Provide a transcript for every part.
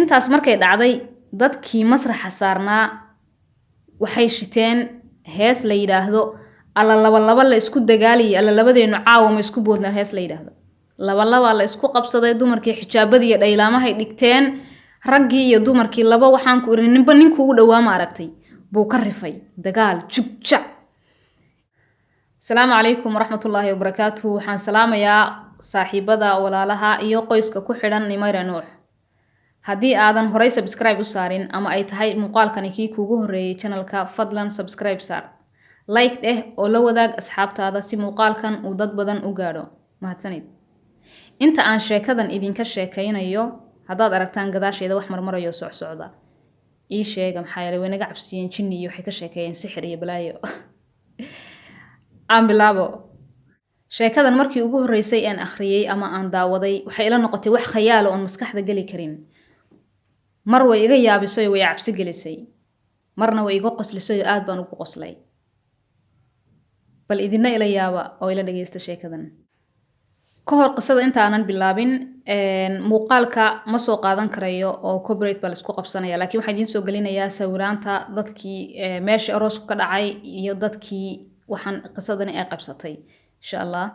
Arrintaas markay dhacday, dadkii masraxa saarnaa waxay shiteen hees la yidhaahdo "Alla laba laba la isku dagaalayay, alla labadeenu caawa ma isku boodnaa", hees la yidhaahdo. Laba laba la isku qabsaday, dumarkii xijaabadii iyo dhaylaamahay dhigteen, raggii iyo dumarkii laba waxaan ku irin ninba ninkuu u dhowaa ma aragtay buu ka rifay dagaal jugjac. Asalaamu calaykum waraxmatullaahi wabarakaatu. Waxaan salaamayaa saaxiibada, walaalaha iyo qoyska ku xidhan Nimayra Nuux. Haddii aadan horay subscribe u saarin ama ay tahay muuqaalkani kii kuugu horreeyay channelka, fadlan subscribe saar, like dheh oo la wadaag asxaabtaada si muuqaalkan uu dad badan u gaadho. Mahadsanid. Inta aan sheekadan idinka sheekaynayo, haddaad aragtaan gadaasheeda wax marmarayo socsocda, ii sheega, maxaa yeelay way naga cabsiyeen jinni iyo waxay ka sheekeeyeen sixir iyo balaayo. Aan bilaabo sheekadan. Markii ugu horreysay aan akhriyey ama aan daawaday, waxay ila noqotay wax khayaala oon maskaxda geli karin. Mar way iga yaabisay oo way cabsi gelisay, marna way iga qoslisay oo aad baan ugu qoslay. Bal idina ila yaaba oo ila dhageysta sheekadan. Ka hor qisada intaanan bilaabin, muuqaalka ma soo qaadan karayo oo copyright baa laisku qabsanaya, laakiin waxaan idiin soo gelinayaa sawiraanta dadkii meeshii aroosku ka dhacay iyo dadkii waxaan qisadani ay qabsatay, insha Allah.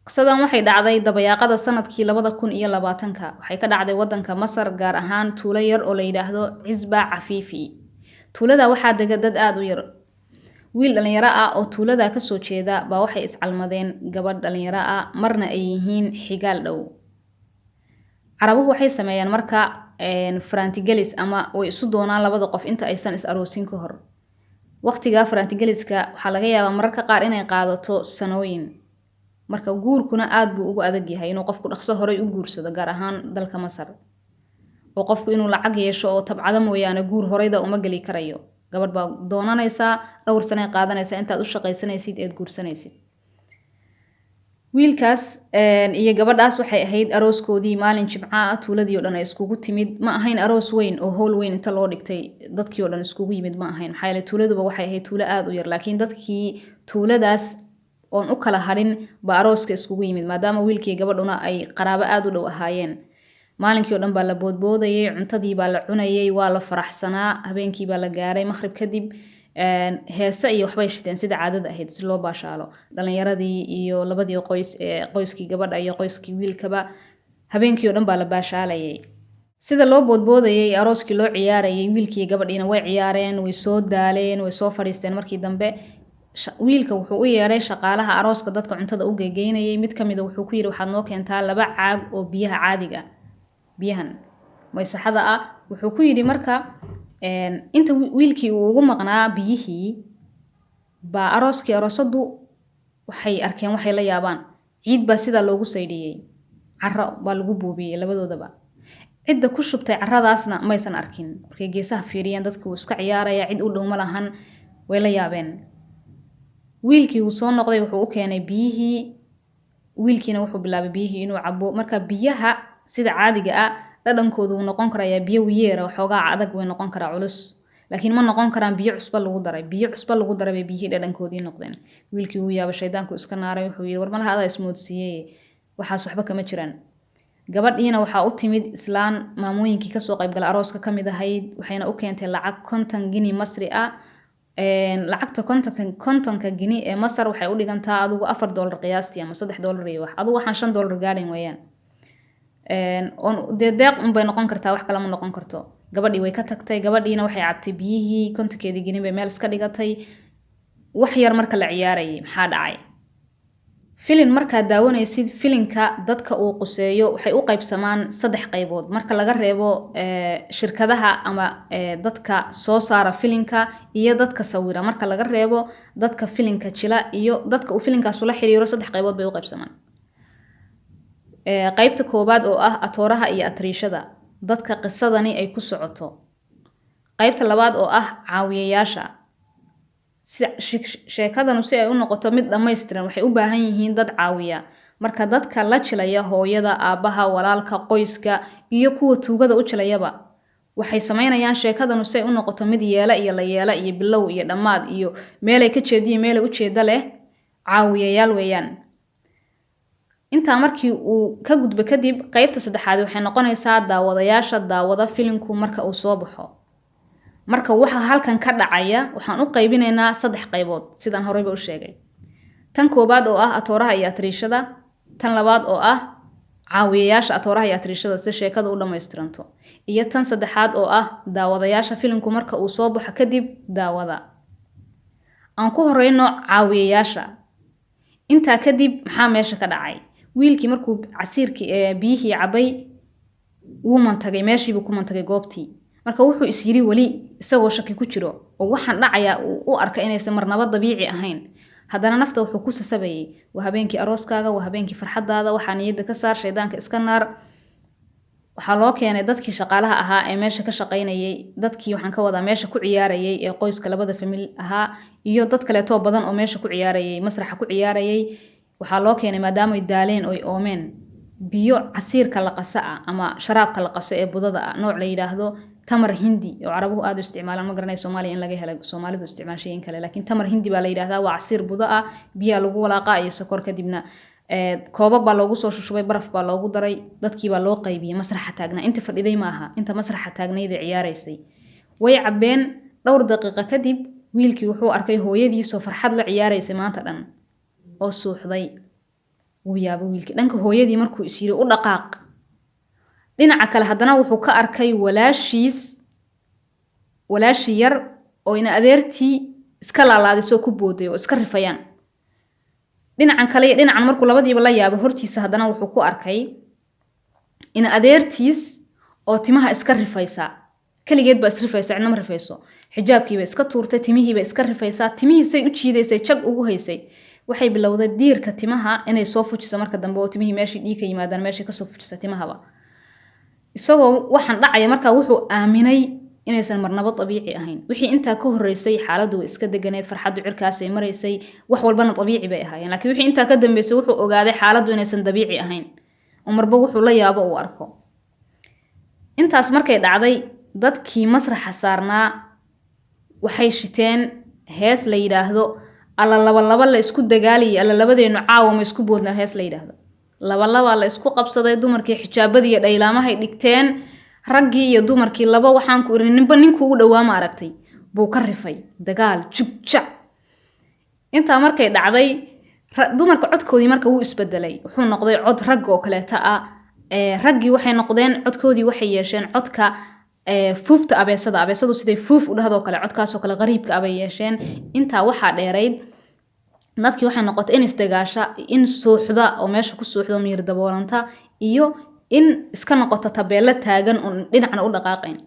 Qisadan waxay dhacday dabayaaqada sanadkii 2020-ka. Waxay ka dhacday wadanka Masar, gaar ahaan tuulo yar oo la yidhaahdo Cisba Cafiifi. Tuulada waxaa dega dad aada u yar. Wiil dhalinyaro ah oo tuulada kasoo jeeda baa waxay iscalmadeen gabadh dhalinyaro ah, marna ay yihiin xigaal dhow. Carabuhu waxay sameeyaan marka farantigelis ama way isu doonaan labada qof inta aysan is aroosin ka hor. Waqtiga farantigeliska waxaa laga yaabaa mararka qaar inay qaadato sanooyin. Marka guurkuna aada buu ugu adag yahay inuu qofku dhaqso horay u guursado, gaar ahaan dalka Masar, oo qofku inuu lacag yeesho oo tabcado mooyaane guur horeyda uma geli karayo. Gabadh baa doonanaysaa, dhowr sanay qaadanaysaa intaad u shaqaysanaysid eed guursanaysid. Wiilkaas iyo gabadhaas waxay ahayd arooskoodii maalin jimca ah. Tuuladii oo dhan ay iskugu timid. Ma ahayn aroos weyn oo howl weyn inta loo dhigtay dadkii oo dhan iskugu yimid, ma ahayn, maxaa yeelay tuuladuba waxay ahayd tuulo aada u yar, laakiin dadkii tuuladaas oon u kala hadhin baa arooska iskugu yimid, maadaama wiilkii gabadhuna ay qaraabo aada u dhow ahaayeen. Maalinkii oo dhan baa la boodboodayay, cuntadii baa la cunayay, waa la faraxsanaa. Habeenkii baa la gaaray maqrib kadib. Heese iyo waxbay shiteen sida caadada ahayd si loo baashaalo. Dhalinyaradii iyo labadii qoys ee qoyskii gabadha iyo qoyskii wiilkaba habeenkii oo dhan baa la baashaalayay. Sida loo boodboodayay, arooskii loo ciyaarayay, wiilkii gabadhiina way ciyaareen, way soo daaleen, way soo fadhiisteen. Markii dambe wiilka wuxuu u yeedhay shaqaalaha arooska dadka cuntada u geegeynayay mid kamida. Wuxuu ku yidhi, "Waxaad noo keentaa laba caag oo biyaha caadiga, biyahan maysaxada ah." Wuxuu ku yidhi marka inta wiilkii uu ugu maqnaa biyihii baa arooskii aroosadu waxay arkeen waxay la yaabaan. Ciid baa sidaa loogu saydhiyey, caro baa lagu buubiyey labadoodaba. Cidda ku shubtay caradaasna maysan arkin. Markay geesaha fiiriyeen, dadki wuu iska ciyaaraya, cid u dhow ma lahan, way la yaabeen. Wiilkii wuu soo noqday, wuxuu u keenay biyihii. Wiilkiina wuxuu bilaabay biyihii inuu cabo. Marka biyaha sida caadiga ah dhadhankoodu wuu noqon karayaa biyo wiyeera, waxoogaa adag way noqon karaa, culus, laakiin ma noqon karaan biyo cusbo lagu daray. Biyo cusbo lagu daray bay biyihii dhadhankoodii noqdeen. Wiilkii wuu yaabay, shaydaanku iska naaray. Wuxuu yidhi, "War malaha adaa ismoodsiiyey, waxaas waxba kama jiraan." Gabadhiina waxaa u timid islaan maamooyinkii kasoo qaybgala arooska ka mid ahayd, waxayna u keentay lacag 50 gini Masri ah. Lacagta 50-ka gini ee Masar waxay u dhigantaa adigu $4 qiyaastii ama $3 iyo wax, adigu waxaan $5 gaadhin weeyaan. Dee deeq unbay noqon kartaa, wax kale ma noqon karto. Gabadhii way ka tagtay. Gabadhiina waxay cabtay biyihii, 50-keedii gini bay meel iska dhigatay. Wax yar marka la ciyaarayay, maxaa dhacay? Filin markaad daawanaysid, filinka dadka uu quseeyo waxay u qaybsamaan saddex qaybood, marka laga reebo shirkadaha ama dadka soo saara filinka iyo dadka sawira. Marka laga reebo dadka filinka jila iyo dadka uu filinkaas ula xiriiro, saddex qaybood bay u qaybsamaan. Qaybta koowaad oo ah atooraha iyo atriishada, dadka qisadani ay ku socoto. Qaybta labaad oo ah caawiyayaasha. Sheekadanu si ay u noqoto mid dhammaystiran, waxay u baahan yihiin dad caawiya. Marka dadka la jilaya, hooyada, aabbaha, walaalka, qoyska iyo kuwa tuugada u jilayaba, waxay samaynayaan sheekadanu say u noqoto mid yeela iyo la yeela iyo bilow iyo dhammaad iyo meelay ka jeediyo meelay ujeeda leh, caawiyayaal weeyaan. Intaa markii uu ka gudbo kadib, qeybta saddexaad waxay noqonaysaa daawadayaasha daawada filinku marka uu soo baxo. Marka waxa halkan ka dhacaya waxaan u qaybinaynaa saddex qaybood, sidaan horeyba u sheegay. Tan koobaad oo ah atooraha iyo atriishada, tan labaad oo ah caawiyayaasha atooraha iyo atriishada si sheekada u dhammaystiranto, iyo tan saddexaad oo ah daawadayaasha filinku marka uu soo baxo kadib daawada. Aan ku horeyno caawiyayaasha. Intaa kadib maxaa meesha ka dhacay? Wiilkii markuu casiirkii biyihii cabay wuu mantagay, meeshiibuu ku mantagay goobtii. Marka wuxuu is yiri weli isagoo shaki ku jiro oo waxaan dhacayaa uu u arka inaysan marnaba dabiici ahayn, haddana nafta wuxuu ku sasabayay: waa habeenkii arooskaaga, waa habeenkii farxadaada, waxaa niyadda ka saar, shaydaanka iska naar. Waxaa loo keenay dadkii shaqaalaha ahaa ee meesha ka shaqaynayay, dadkii waxaan ka wadaa meesha ku ciyaarayay ee qoyska labada famil ahaa, iyo dad kaleetoo badan oo meesha ku ciyaarayay, masraxa ku ciyaarayay. Waxaa loo keenay, maadaama ay daaleen oy oomeen, biyo casiirka la qasa ah ama sharaabka la qaso ee budada ah, nooc la yidhaahdo tamar hindi oo Carabuhu aada u isticmaalaan. Ma garanay Soomaaliya in laga helay, Soomaalidu isticmaashay in kale, laakiin tamar hindi baa la yidhahdaa. Waa casiir budo ah, biyaa lagu walaaqaa iyo sokor, kadibna koobab baa loogu soo shushubay, baraf baa loogu daray, dadkii baa loo qaybiyey masraxa taagnaa. Inta fadhiday ma aha, inta masraxa taagnayd ee ciyaaraysay way cabbeen. Dhowr daqiiqo kadib wiilkii wuxuu arkay hooyadiisoo farxad la ciyaaraysay maanta dhan oo suuxday. Wuu yaaba wiilkii. Dhanka hooyadii markuu is yiri u dhaqaaq, dhinaca kale haddana wuxuu ka arkay walaashiis, walaashii yar oo ina adeertii iska laalaadisoo ku booday oo iska rifayaan dhinacan kale iyo dhinacan. Markuu labadiiba la yaabo, hortiisa haddana wuxuu ku arkay ina adeertiis oo timaha iska rifaysa. Keligeed baa isrifaysa, cidnama rifayso. Xijaabkiiba iska tuurtay, timihiiba iska rifaysaa, timihiisay u jiidaysay, jag ugu haysay. Waxay bilowday diirka timaha inay soo fujiso marka dambe, oo timihii meeshii dhiig ka yimaadaan meeshay kasoo fujisa timahaba. Isagoo waxaan dhacaya markaa wuxuu aaminay inaysan marnabo dabiici ahayn. Wixii intaa ka horreysay xaaladdu way iska deganeed, farxaddu cirkaasay maraysay, wax walbana dabiici bay ahaayeen. Laakiin wixii intaa ka dambeysay wuxuu ogaaday xaaladdu inaysan dabiici ahayn, oo marba wuxuu la yaabo uu arko. Intaas markay dhacday, dadkii masraxa saarnaa waxay shiteen hees la yidhaahdo "Alla labalaba la isku dagaalayay, alla labadeenu caawa ma isku boodnaa". Hees la yidhaahdo labalaba la isku qabsaday. Dumarkii xijaabadii iyo dhaylaamahay dhigteen, raggii iyo dumarkii laba waxaan ku irin ninba ninkuu u dhowaa ma aragtay buu ka rifay, dagaal jugjac. Intaa markay dhacday, dumarka codkoodii marka wuu isbedelay, wuxuu noqday cod rag oo kaleeta ah. Raggii waxay noqdeen, codkoodii waxay yeesheen codka fuufta abeesada, abeesadu siday fuuf u dhahdoo kale, codkaasoo kale qariibka ah bay yeesheen. Intaa waxaa dheerayd, dadkii waxay noqotay in isdagaasha, in suuxda oo meesha ku suuxda oo miyir daboolanta, iyo in iska noqoto tabeelo taagan oon dhinacna u dhaqaaqayn.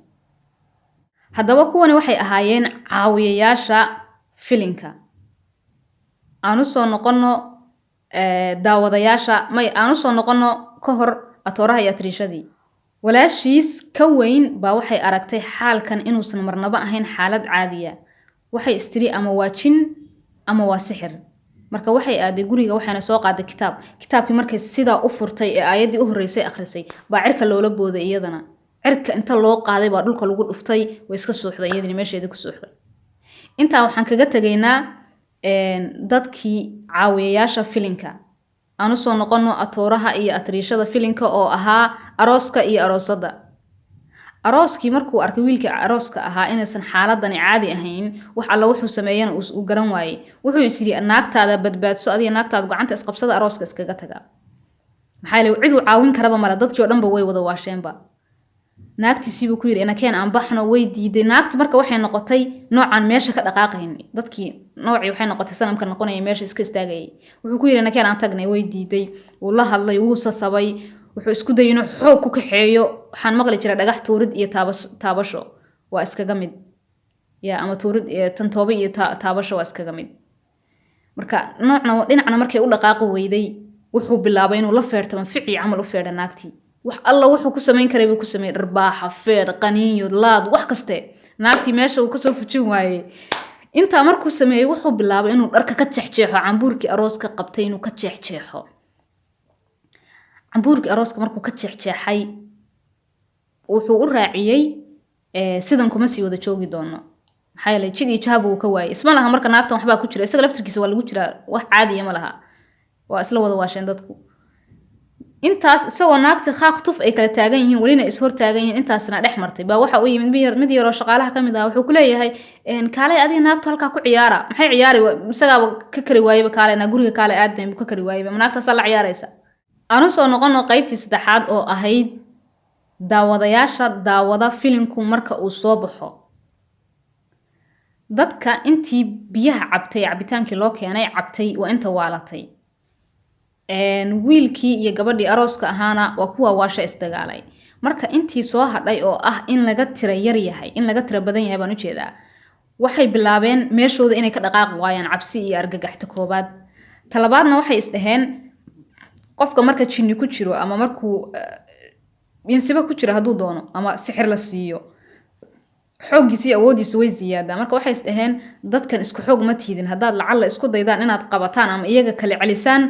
Haddaba kuwani waxay ahaayeen caawiyayaasha filinka. Aan usoo noqono daawadayaasha, may, aan usoo noqono ka hor atooraha iyo atriishadii. Walaashiis ka weyn baa waxay aragtay xaalkan inuusan marnaba ahayn xaalad caadiya. Waxay istiri ama waa jin ama waa sixir. Marka waxay aaday guriga, waxayna soo qaaday kitaab. Kitaabkii markay sidaa u furtay ee aayaddii u horreysay akhrisay baa cirka loola booday. Iyadana cirka inta loo qaaday baa dhulka lagu dhuftay, way iska suuxday, iyadina meesheedii ku suuxday. Intaa waxaan kaga tegaynaa dadkii caawiyayaasha filinka. Aan usoo noqono atooraha iyo atriishada filinka oo ahaa arooska iyo aroosadda. Arooskii markuu arkay wiilkii arooska ahaa inaysan xaaladani caadi ahayn, wax alla wuxuu sameeyana uu garan waayey, wuxuu is yidhi naagtaada badbaadso, adiga naagtaada gacanta isqabsada, arooska iskaga taga. Maxaa yeelay cid uu caawin karaba male, dadkii oo dhanba way wada waasheenba. Naagtiisiibuu ku yidhi inakeen aan baxno, way diiday naagtu. Marka waxay noqotay noocaan meesha ka dhaqaaqayn, dadkii noocii waxay noqotay sanamka noqonaya, meesha iska istaagayay. Wuxuu ku yidhi inakeen aan tagnay, way diiday. Wuu la hadlay, wuu sasabay, wuxuu isku dayay inuu xoog ku kaxeeyo. Waxaan maqli jiray dhagax tuurid iyo taabasho waa iskaga mid ya, ama tuurid tantoobe iyo taabasho waa iskaga mid. Marka noocna dhinacna markay u dhaqaaqi weyday, wuxuu bilaabay inuu la feertamo, ficii camal u feedha naagtii. Wax alla wuxuu ku samayn karay buu ku sameeyey: dharbaaxa, feedh, qaniinyo, laad, wax kaste. Naagtii meesha uu kasoo fujin waayey. Intaa markuu sameeyey, wuxuu bilaabay inuu dharka ka jeexjeexo, cambuurkii arooska qabtay inuu ka jeexjeexo. Cambuurkii arooska markuu ka jeexjeexay, wuxuu u raaciyey, sidan kuma sii wada joogi doono, maxaa yeelay jid iyo jahab uu ka waayey. Isma laha marka naagtan waxbaa ku jira, isaga laftirkiisa waa lagu jiraa, wax caadiya ma laha, waa isla wada waasheen dadku. Intaas isagoo naagta khaaq tuf ay kala taagan yihiin, welina is hor taagan yihiin, intaasna dhex martay, baa waxa u yimid mid yaroo shaqaalaha ka mid ah. Wuxuu ku leeyahay, kaalay adiga naagtu halkaa ku ciyaara. Maxay ciyaari? Isagaaba ka kari waayeyba. Kaalay naa guriga, kaalay aadeen buu ka kari waayeyba, ma naagtaasaa la ciyaaraysa? Aanu soo noqono qaybtii saddexaad oo ahayd daawadayaasha daawada filinku marka uu soo baxo. Dadka intii biyaha cabtay, cabitaankii loo keenay cabtay, waa inta waalatay. Wiilkii iyo gabadhii arooska ahaana waa kuwa waasha isdagaalay. Marka intii soo hadhay oo ah in laga tira yar yahay, in laga tira badan yahay baan ujeedaa, waxay bilaabeen meeshooda inay ka dhaqaaqi waayaan, cabsi iyo argagaxta koobaad. Talabaadna waxay isdhaheen, qofka marka jinni ku jiro ama markuu insiba ku jiro hadduu doono ama sixir la siiyo, xooggiisa iyo awooddiisu way ziyaadaa. Marka waxay isdhaheen, dadkan isku xoog ma tiidin, haddaad lacalla isku daydaan inaad qabataan ama iyaga kala celisaan,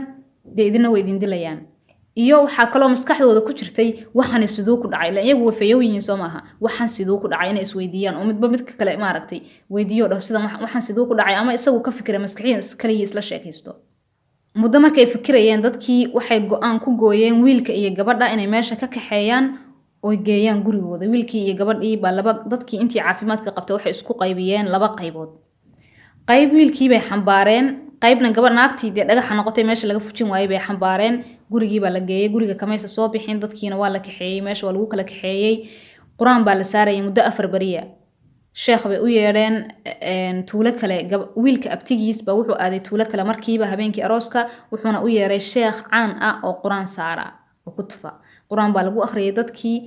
dee idina way idin dilayaan. Iyo waxaa kaloo maskaxdooda ku jirtay, waxani siduu ku dhacay? Ilaan iyagu way fayow yihiin, soo maaha? Waxaan siduu ku dhacay inay isweydiiyaan oo midba midka kale maaragtay weydiiyo, dhaho sidan waxaan siduu ku dhacay, ama isagu ka fikira maskaxiyan kaliya isla sheekaysto. Muddo markay fikirayeen dadkii, waxay go-aan ku gooyeen wiilka iyo gabadha inay meesha ka kaxeeyaan oo geeyaan gurigooda. Wiilkii iyo gabadhii baa laba, dadkii intii caafimaadka qabtay waxay isku qaybiyeen laba qaybood. Qayb wiilkii bay xambaareen, qaybna gabadh naagtii dee dhagaxa noqotay meesha laga fujin waayey bay xambaareen. Gurigii baa la geeyey, guriga kamaysa soo bixin, dadkiina waa la kaxeeyey, meesha waa lagu kala kaxeeyey. Qur-aan baa la saarayay muddo 4 beriya. Sheekh bay u yeedheen tuulo kale. Wiilka abtigiis baa wuxuu aaday tuulo kale markiiba habeenkii arooska, wuxuuna u yeeray sheekh caan ah oo qur-aan saara oo ku tufa. Qur-aan baa lagu akhriyay dadkii,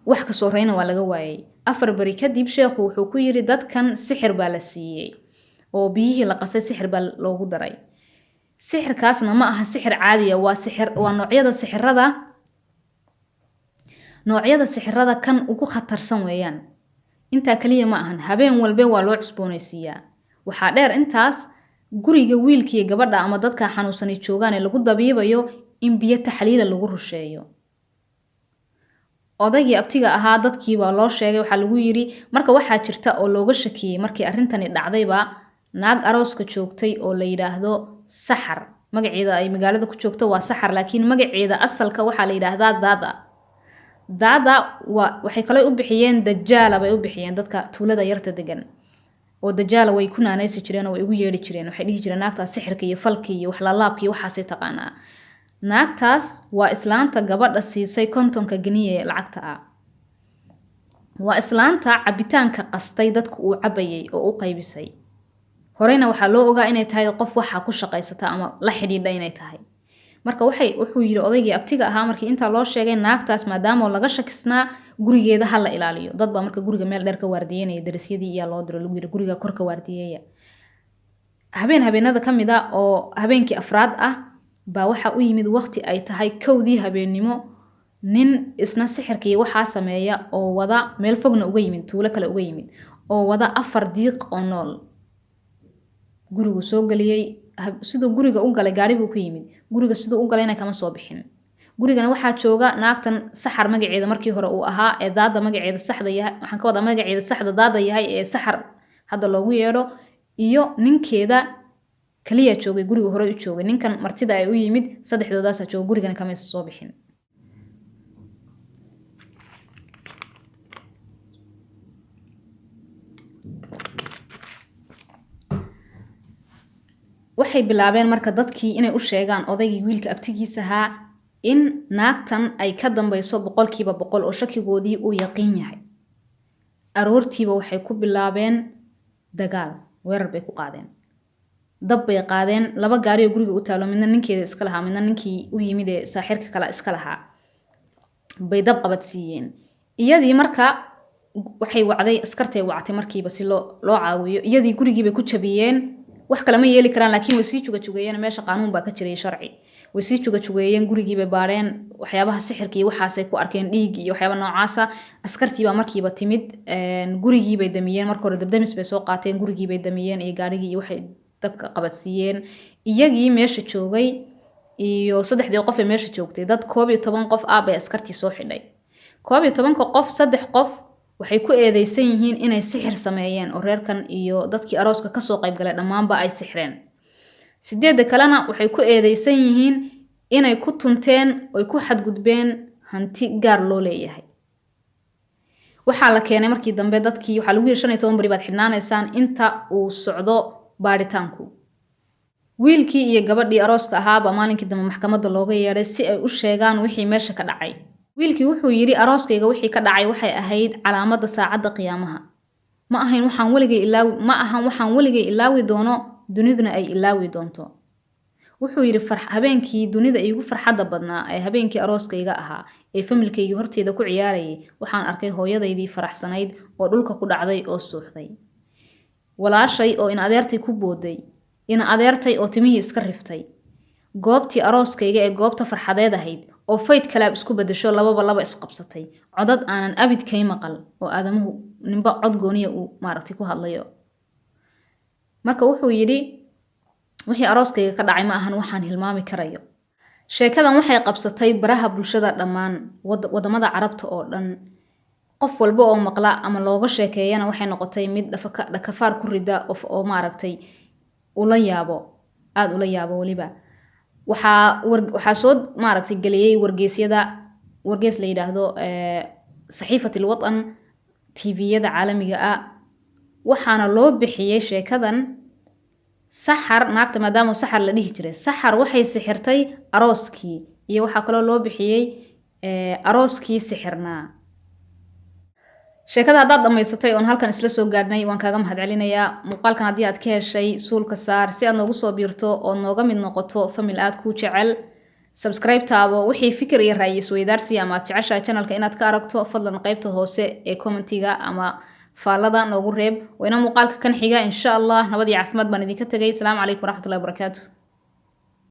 wax ka soo reyna waa laga waayey. 4 beri kadib sheekhu wuxuu ku yiri, dadkan sixir baa la siiyey oo biyihii la qasay sixir baa loogu daray. Sixirkaasna ma aha sixir caadiya, waa sixir, waa noocyada sixirada, noocyada sixirada kan ugu khatarsan weeyaan. Intaa kaliya ma ahan, habeen walbe waa loo cusboonaysiiyaa. Waxaa dheer intaas, guriga wiilkiiyo gabadha ama dadka xanuunsanay joogaan ee lagu dabiibayo in biyo taxliila lagu rusheeyo. Odaygii abtiga ahaa dadkii baa loo sheegay. Waxaa lagu yiri, marka waxaa jirta oo looga shakiyey markii arrintani dhacdayba naag arooska joogtay oo la yidhaahdo Saxar. Magaceeda ay magaalada ku joogto waa Saxar, laakiin magaceeda asalka waxaa la yidhaahdaa Daada. Daada waa waxay kale u bixiyeen Dajaala bay u bixiyeen dadka tuulada yarta degan, oo Dajaala way ku naanaysi jireen oo way ugu yeedhi jireen. Waxay dhihi jireen, naagtaas sixirka iyo falka iyo waxlaalaabka iyo waxaasay taqaanaa. Naagtaas waa islaanta gabadha siisay 50-ka geniya ee lacagta ah, waa islaanta cabitaanka qastay dadku uu cabayay oo u qaybisay. Horeyna waxaa loo ogaa inay tahay qof waxaa ku shaqaysata ama la xidhiidha inay tahay. Marka wuxuu yiri odaygii abtiga ahaa markii intaa loo sheegay, naagtaas maadaama laga shakisnaa, gurigeeda ha la ilaaliyo. Dad baa marka guriga meel dheer ka waardiyeynaya, darisyadii iyaa loo diro, lagu yiri guriga kor ka waardiyeeya. Habeen habeenada ka mid ah oo habeenkii afraad ah baa waxa u yimid waqti ay tahay 1dii habeennimo nin isna sixirka iyo waxaa sameeya oo wada meel fogna uga yimid, tuulo kale uga yimid, oo wada 4 diiq oo nool. Gurigu soo geliyey, siduu guriga u galay, gaari buu ku yimid, guriga siduu u galayna kama soo bixin. Gurigana waxaa jooga naagtan Saxar magaceeda markii hore uu ahaa ee Daada magaceeda saxda yahay, waxaan ka wadaa magaceeda saxda Daada yahay ee Saxar hadda loogu yeedho, iyo ninkeeda kaliya joogay guriga hore u joogay. Ninkan martida ay u yimid, saddexdoodaasaa jooga, gurigana kamaysa soo bixin. Waxay bilaabeen marka dadkii inay u sheegaan odaygii wiilka abtigiis ahaa in naagtan ay ka dambayso 100% oo shakigoodii uu yaqiin yahay. Aroortiiba waxay ku bilaabeen dagaal, weerar bay ku qaadeen, dab bay qaadeen. 2 gaari oo guriga u taalo, midna ninkeeda iska lahaa, midna ninkii u yimid ee saaxirka kale iska lahaa, bay dab qabadsiiyeen. Iyadii marka waxay wacday askartay, wactay markiiba si loo caawiyo. Iyadii gurigii bay ku jabiyeen. Wax kale ma yeeli karaan, laakiin way sii jugajugeeyeen. Meesha qaanuun baa ka jiray, sharci. Way sii jugajugeeyeen, gurigii bay baareen, waxyaabaha sixirka iyo waxaasay ku arkeen, dhiig iyo waxyaaba noocaasa. Askartii baa markiiba timid, gurigii bay damiyeen. Marka hore dabdamis bay soo qaateen, gurigii bay damiyeen iyo gaarigii iyo waxay dabka qabadsiiyeen. Iyagii meesha joogay Iyo 3dii qof ee meesha joogtay, dad 11 qof ah bay askartii soo xidhay. 11-ka qof, 3 qof waxay ku eedeysan yihiin inay sixir sameeyeen oo reerkan iyo dadkii arooska kasoo qaybgalay dhammaanba ay sixreen. 8da kalena waxay ku eedeysan yihiin inay ku tunteen oy ku xadgudbeen hanti gaar loo leeyahay. Waxaa la keenay markii dambe dadkii, waxaa lagu yiri 15 beri baad xidhnaanaysaan inta uu socdo baadhitaanku. Wiilkii iyo gabadhii arooska ahaaba maalinkii dambe maxkamadda looga yeedhay si ay u sheegaan wixii meesha ka dhacay. Wiilkii wuxuu yidhi, arooskayga wixii ka dhacay waxay ahayd calaamadda saacadda qiyaamaha. Ma ahayn waxaan weligay ilaawi, ma ahan waxaan weligay ilaawi doono, duniduna ay ilaawi doonto. Wuxuu yidhi, habeenkii dunida iigu farxadda badnaa ee habeenkii arooskayga ahaa ee familkaygii horteyda ku ciyaarayay, waxaan arkay hooyadaydii faraxsanayd oo dhulka ku dhacday oo suuxday, walaashay oo in adeertay ku booday, in adeertay oo timihii iska riftay, goobtii arooskayga ee goobta farxadeed ahayd oo fayd kalaab isku bedesho, lababa laba isqabsatay, codad aanan abid kay maqal oo aadamuhu ninba cod gooniya uu maaragtay ku hadlayo. Marka wuxuu yidhi, wixii arooskayga ka dhacay ma ahan waxaan hilmaami karayo. Sheekadan waxay qabsatay baraha bulshada dhammaan wadamada Carabta oo dhan. Qof walba oo maqla ama looga sheekeeyana waxay noqotay mid dhakafaar ku rida oo maaragtay ula yaabo, aada ula yaabo. Weliba waxaa soo maaragtay geliyey wargeysyada, wargeys la yidhaahdo Saxiifat Alwatan, TV-yada caalamiga ah. Waxaana loo bixiyey sheekadan Saxar, naagta maadaama Saxar la dhihi jiray, Saxar waxay sixirtay arooskii, iyo waxaa kaloo loo bixiyey arooskii sixirnaa. Sheekada haddaad dhammaysatay oon halkan isla soo gaadhnay, waan kaaga mahadcelinayaa. Muuqaalkan haddii aad ka heshay, suulka saar si aad noogu soo biirto ood nooga mid noqoto famil aad kuu jecel. Subscribe taabo. Wixii fikir iyo ra'yi isweydaarsi ama aad jeceshahay channelka inaad ka aragto, fadlan qaybta hoose ee commentiga ama faallada noogu reeb. Wayna muuqaalka kan xiga, insha Allah. Nabad iyo caafimaad baan idinka tegay. Asalaamu calaykum waraxmatullahi wabarakaatu.